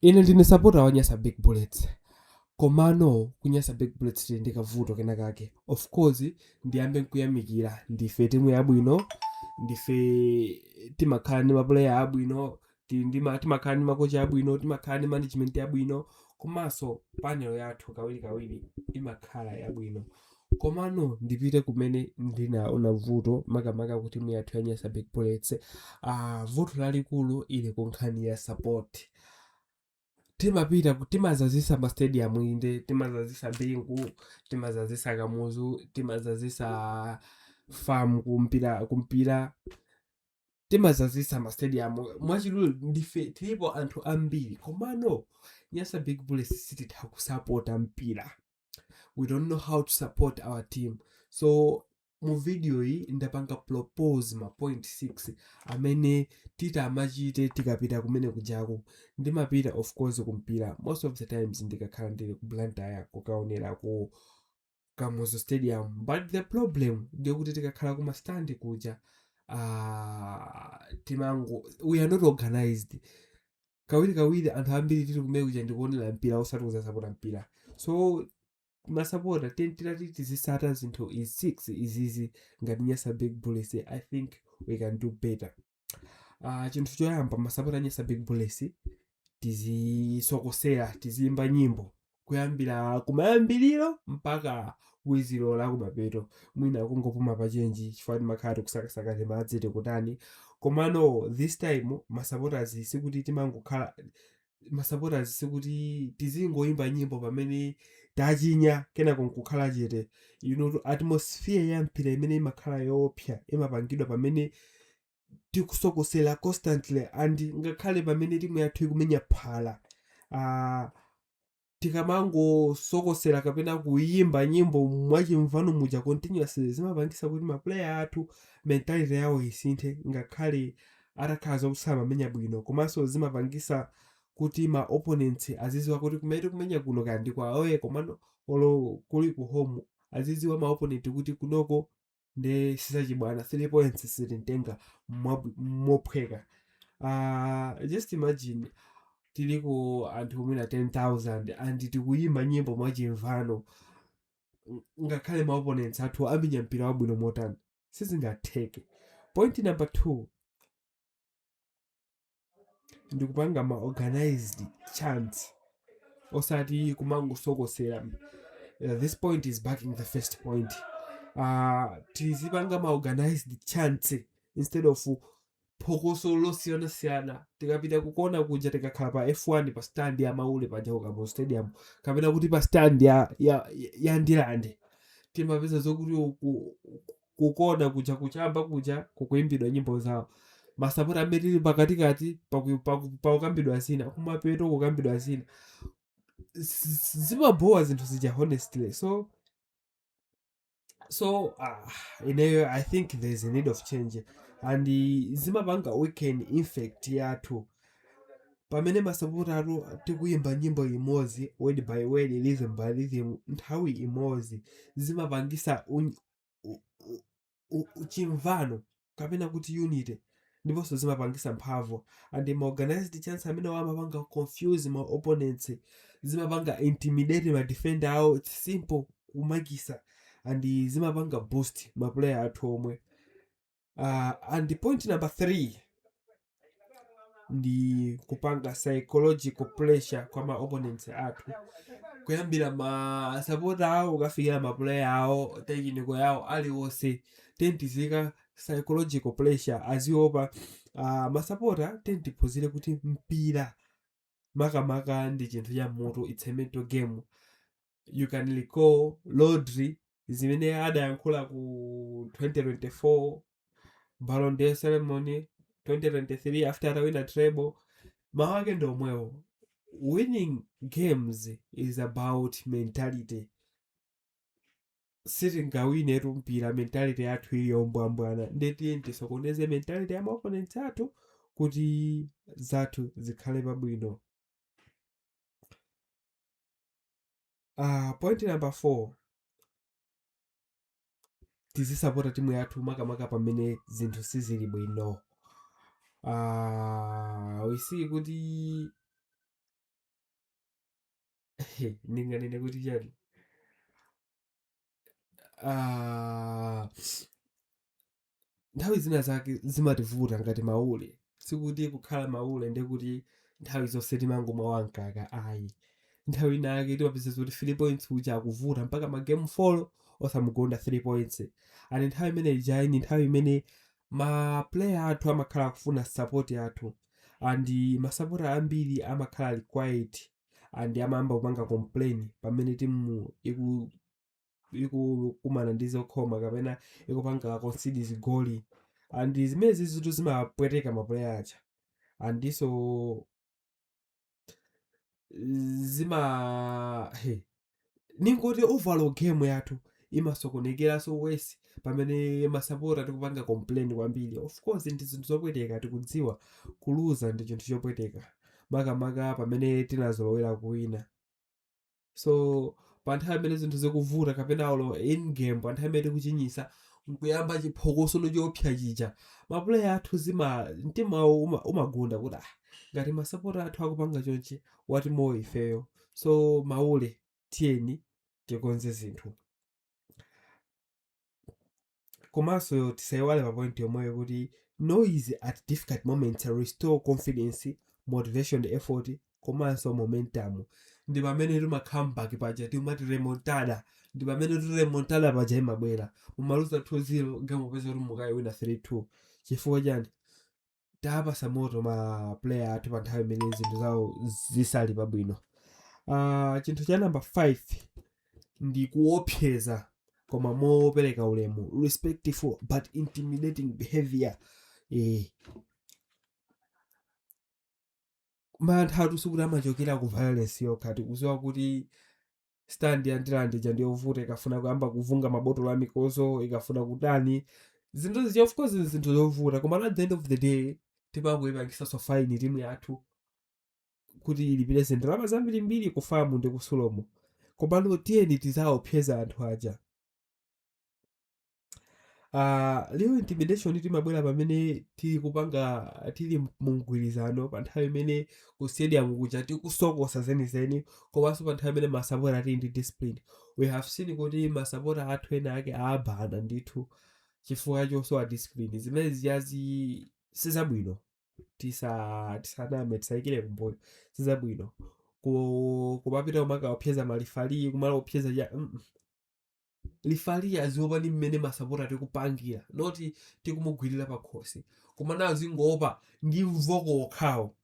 Ine ndine supporter wa Nyasa Big Bullets, komano ku Nyasa Big Bullets tili ndi kavuto kenakake. Of course, ndiyambe nkuyamikira, ndife timu yabwino, ndife timakhala ndi mapuleya abwino, timakhala ndi makochi abwino, timakhala ndi management yabwino, komanso panel yathu kawirikawiri imakhala yabwino. Komano ndipite kumene ndinaona vuto, makamaka ku timu yathu ya Nyasa Big Bullets. Vuto lalikulu ili ku nkhani ya support. Timapita, timazazisa ma stadium, inde, timazazisa Bingu, timazazisa Kamuzu, timazazisa FAM kumpira, timazazisa ma stadium. Mwachidule, ndife tilipo anthu ambiri, komano Nyasa Big Bullets sititha kusapota mpira. We don't know how to support our team. So mu video iyi ndapanga propose ma point 6 amene titamachite tikapita kumene kujako. Ndimapita, of course, kumpira most of the times ndikakhala ndili ku Blantyre kukaonera ku Kamuzu Stadium, but the problem ndikuti tikakhala kuma stand kuja, timango, we are not organized. Kawirikawiri anthu ambiri tili kumene kuja ndikuonera mpira, osati kuzasapota mpira. So masapota tilati tizisata zinthu izi 6 izizi ngati Nyasa Big Bullets, I think we can do better. Chinthu choyamba, masapota a Nyasa Big Bullets tizisokosera, tiziyimba nyimbo kuyambira kumayambiriro mpaka wiziro la kumapeto. Mwina kungopuma pa change chifukwa timakhala tikusakasaka timadzi, tikutani. Komano this time masupporters sikuti timangokhala masupporters, sikuti tizingoyimba nyimbo pamene tachinya kenako nkukhala chete. Atmosphere ya mpira imene imakhala yoopsa imapangidwa pamene tikusokosera constantly, and ngakhale pamene timu yathu ikumenya phala, tikamangosokosera kapena kuyimba nyimbo mwachimvano muja continuously, zimapangisa kuti maplayer athu mentality yawo isinthe ngakhale atakhala zokusala mamenya bwino. Komanso zimapangisa kuti ma opponents aziziwa kuti kumene tikumenya kuno kaya ndi kwa away, komano olo kuli ku home, aziziwa ma opponent kuti kunoko ndi sizachibwana, 3 points sitintenga mophweka. Just imagine tiliko anthu mwina 10,000 and tikuyimba nyimbo mwachimvano, ngakhale ma opponents athu amenya mpira wabwino motani, sizingatheke. Point number 2 ndikupanga ma organized chants, osati kumangosokosera. This point is backing the first point. Tizipanga ma organized chants instead of phokoso losiyanasiyana. Tikapita kukona kuja, tikakhala pa F1, pa stand ya Maule paja ku Kamuzu Stadium, kapena kuti pa stand ya Ndilande, timapeza zokuti kukona kuja, kuchamba kuja, kukuimbidwa nyimbo zawo. Masapota amene tili pakatikati pakukambidwa zina, kumapeto kukambidwa zina. Zimabowa zinthu zija, honestly. So ineyo I think there's a need of change, and zimapanga weaken effect yathu pamene masapota athu tikuyimba nyimbo imodzi, word by word, rhythm by rhythm, nthawi imodzi. Zimapangisa chimvano kapena kuti unity, ndiponso zimapangisa mphamvu. And ma organized chants amene amapanga confuse ma opponents, zimapanga intimidate ma defender awo. It's simple kumakisa, and zimapanga boost ma player athu omwe. And point number 3 ndi kupanga psychological pressure kwa ma opponents athu, kuyambira ma supporter awo kukafikira ma player awo, technical yawo, aliwonse. Tentizika psychological pressure, aziopa. Masapota tentiphunzire kuti mpira makamaka ndi chinthu cha mutu. It's a mental game. You can recall Rodri, zimene adayankhula ku 2024 Ballon d'Or ceremony 2023 after atawina treble. Mawu ake ndi omwewo: winning games is about mentality. Sitingawinetu mpira mentality yathu ili yombwambwana. Ndetiye tisokoneze mentality ya ma opponents athu kuti zathu zikhale pabwino. Point number 4, tizisapota timu yathu makamaka pamene zinthu sizili bwino. We see kuti He, ndinganene kuti chani? Ah, nthawi zina zake zimativuta ngati Maule. Sikuti kukhala Maule ndekuti nthawi zonse timangomwa wamkaka, ayi. Nthawi inake timapeza kuti 3 points uja akuvuta, mpaka magame 4 osamugonda 3 points. And nthawi imene ijayi ni nthawi imene ma player athu amakhala akufuna support yathu, and masapota ambiri amakhala ali quiet and amayamba kupanga complain pamene timu ikukumana ndi zokhoma kapena ikupanga concede zigoli. And zimene zizitu zimapweteka maplayer aja, andinso zima he ningoti overall game yathu imasokonekeranso worse pamene masapota tikupanga complain kwambiri. Of course ndi zinthu zopweteka, tikudziwa kuluza ndi chinthu chopweteka, makamaka pamene tinazolowera kuwina. So pa nthawi imene zinthu zikuvuta kapena olo in game, pa nthawi imene tikuchinyisa, nkuyamba chiphokoso choopsa chija, maplayer athu zima mtima wawo umagunda kuti, ah, ngati masapota athu akupanga chonchi, what more ifeyo? So Maule, tiyeni tikonze zinthu. Komanso tisayiwale pa point yomweyo kuti noise at difficult moments restore confidence, motivation, effort komanso momentum. Ndi pamene tima comeback paja timati remontada. Ndi pamene ti remontada paja imabwera. Mumaluza 2-0 game, upeza kuti mukayiwina 3-2. Chifukwa chani? Tapasa moto ma player athu pa nthawi imene zinthu zawo zisali pabwino. Chinthu cha number 5 ndi kuopseza koma mopereka ulemu, respectful but intimidating behavior. Mantha athu sikuti amachokera ku violence yokha. Tikuziwa kuti stand ya Ndirande ija ndiyovuta ikafuna kuyamba kuvunga mabotolo a mikozo, ikafuna kutani zinthu zija. Of course zinthu zovuta, koma at the end of the day timangoyipangisanso fine timu yathu kuti ilipire ndalama zambirimbiri ku FAM ndi ku SULOM. Komano tiyeni tizaopseza anthu aja. Real intimidation timabwera pamene tili kupanga, tili mu mgwirizano, pa nthawi imene ku stadium kuja tikusokosa zenizeni, komanso pa nthawi imene masapota tili ndi discipline. We have seen kuti masapota athu ena ake aabana ndithu chifukwa chosowa discipline. Zimene zijazi sizabwino. Tisaname, tisayikire kumbuyo, sizabwino kumapita kumakaopseza malifali, kumalaopseza cha Lifali aziopa ndi mmene masapota tikupangira, not tikumugwirira pakhosi, koma nawo azingoopa ndi mvoko okhawo.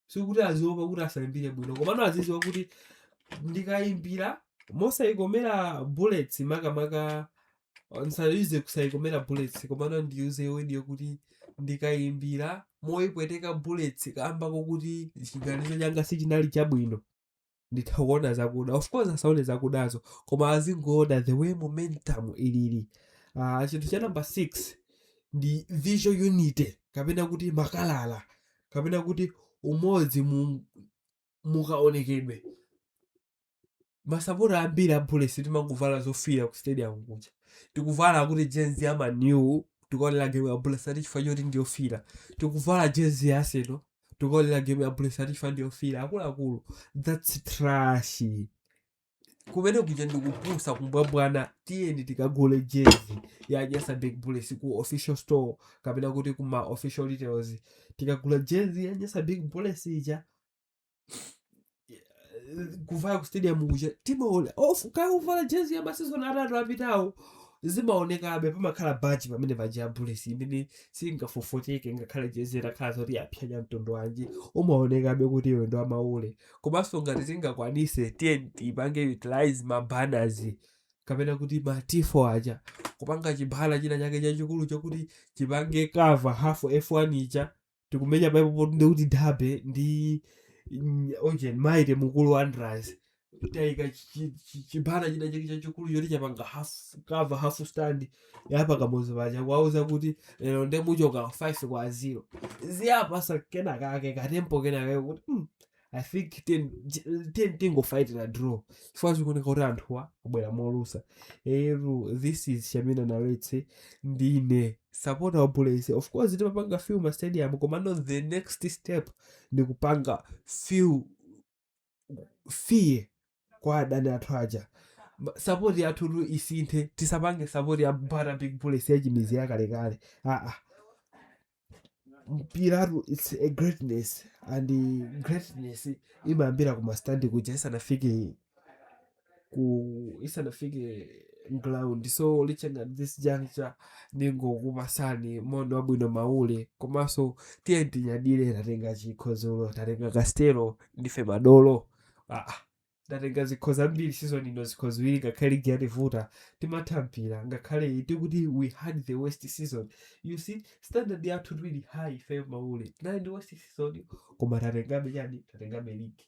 Sikuti aziopa kuti asayimbire bwino, komano aziziwa kuti ndikayimbira mosayikomera Bullets, makamaka nsayuze kusayikomera Bullets, komano ndiyuze word yokuti ndikayimbira moyipweteka Bullets kamba kokuti chiganizo changa sichinali chabwino, nditha kuona zakuda. Of course asaone zakudazo, koma azingoona the way momentum ilili. Chinthu cha number 6 ndi visual unity, kapena kuti makalala, kapena kuti umodzi mu mukaonekedwe. Masapota ambiri a Bullets timangovala zofira ku stadium kuja. Tikuvala kuti jezi ya Man U, tikuonera game ya Bullets, ati chifukwa choti ndiyofira. Tikuvala jezi ya Arsenal, tikuonera game ya Bullets, ati chifukwa ndiyofira. Akuluakulu, that's trash. Kumene kuja ndikupusa, kumbwambwana. Tiyeni tikagule jezi ya Nyasa Big Bullets ku official store kapena kuti kuma official retails. Tikagula jezi ya Nyasa Big Bullets ija, kuvala ku stadium kuja, timaona off kaya uvala jezi ya masizoni 3 apitawo, zimaonekabe. Pamakhala badge pamene paja ya Bullets imene singafofoteke ngakhale jezi itakhala zoti yapsanya mtundu wanji, umaonekabe kuti iwe ndi wamaule. Komanso ngati tingakwanise, tiye tipange utilize ma banners kapena kuti ma tifo aja, kupanga chibanner china chake chachikulu chokuti chipange cover half F1 ija. Tikumenya paipopo ndikuti derby ndi ojen Mighty Mukuru Wanderers, tayika chibanner china chake chachikulu choti chapanga half cover, half stand yapakamozi paja, kuwauza kuti lero nde muchoka 5 kwa 0. Ziyapasa kena kake katempo kena kake kuti I think 10 tingofaitira draw, chifukwa zikuoneka kuti anthuwa abwera molusa. Eru, this is Shamina Naretse, ndine supporter wa Bullets. Of course timapanga fill ma stadium, komano the next step ndi kupanga feel fear. Kwa adani athu aja, support yathutu isinthe. Tisapange support ya Bata Big Bullets yachimizi yakalekale. Aa, mpiratu, it's a greatness, and greatness imayambira ku ma stand kuja isanafike ground. So reaching at this juncture, ningokupasani moni wabwino maule, komanso tiye tinyadire. Tatenga chikho dzulo, tatenga Castel, ndife madolo. Ah, tatenga zikho zambiri season ino, zikho ziwiri. Ngakhale ligi yativuta, timatha mpira. Ngakhale tikuti we had the worst season, you see, standard yathu ili high. Ife maule tinali ndi worst season, koma tatengabe chani? Tatengabe league.